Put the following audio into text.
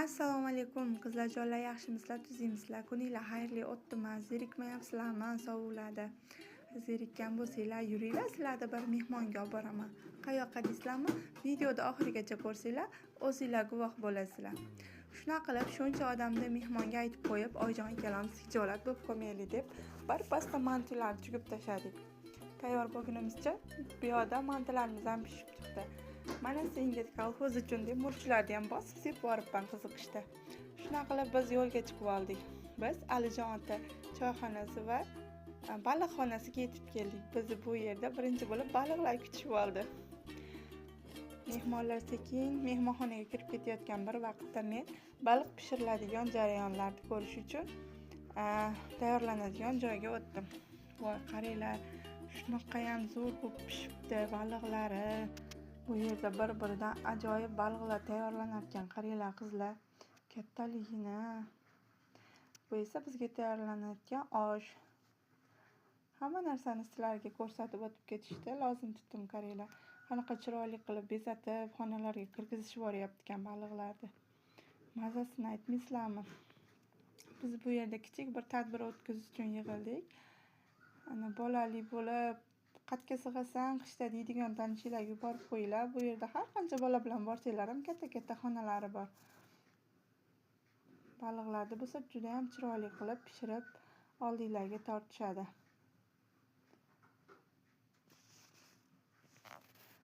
Assalomu alaykum, qizlarjonlar, yaxshimisizlar, tuzukmisizlar? Kuninglar xayrli o'tdimi? Zerikmayapsizlarmi sovuqlarda? Zerikkan bo'lsanglar, yuringlar, sizlarni bir mehmonga olib boraman. Qayoqqa deysizlarmi? Videoda oxirigacha ko'rsanglar, o'zinglar guvoh bo'lasizlar. Shunaqa qilib, shuncha odamni mehmonga aytib qo'yib, Oyjon ikkalamiz hijolat bo'lib qolmaylik deb, birpasda mantilarni tugib tashladik. Tayyor bo'lgunimizcha, bu yoqda mantilarimiz ham pishib chiqdi. Mana senga kolxoz uchun deb murchlarni ham bosib sepib yuboribman qiziqishda. Shunaqa qilib biz yo'lga chiqib oldik. Biz Alijon ota choyxonasi va baliqxonasiga yetib keldik. Bizni bu yerda birinchi bo'lib baliqlar kutishib oldi. Mehmonlar sekin mehmonxonaga kirib ketayotgan bir vaqtda men baliq pishiriladigan jarayonlarni ko'rish uchun tayyorlanadigan joyga o'tdim. Voy, qaranglar, shunaqayam zo'r bo'lib pishibdi baliqlari. Bu yerda bir-biridan ajoyib baliqlar tayyorlanar ekan. Qaranglar, qizlar, kattaligini. Bu esa bizga tayyorlanayotgan osh. Hamma narsani sizlarga ko'rsatib o'tib ketishdi lozim tutdim, qaranglar. Qanaqa chiroyli qilib bezatib, xonalarga kirgizishib yuboryapti ekan baliqlarni. Mazasini aytmaysizlarmi? Biz bu yerda kichik bir tadbir o'tkazish uchun yig'ildik. Ana bolali bo'lib, qatga sig'asan qishda deydigan tanishinglarga yuborib qo'yinglar. Bu yerda har qancha bola bilan borsanglar ham katta-katta xonalari bor. Baliqlarni bo'lsa juda ham chiroyli qilib pishirib oldinglarga tortishadi.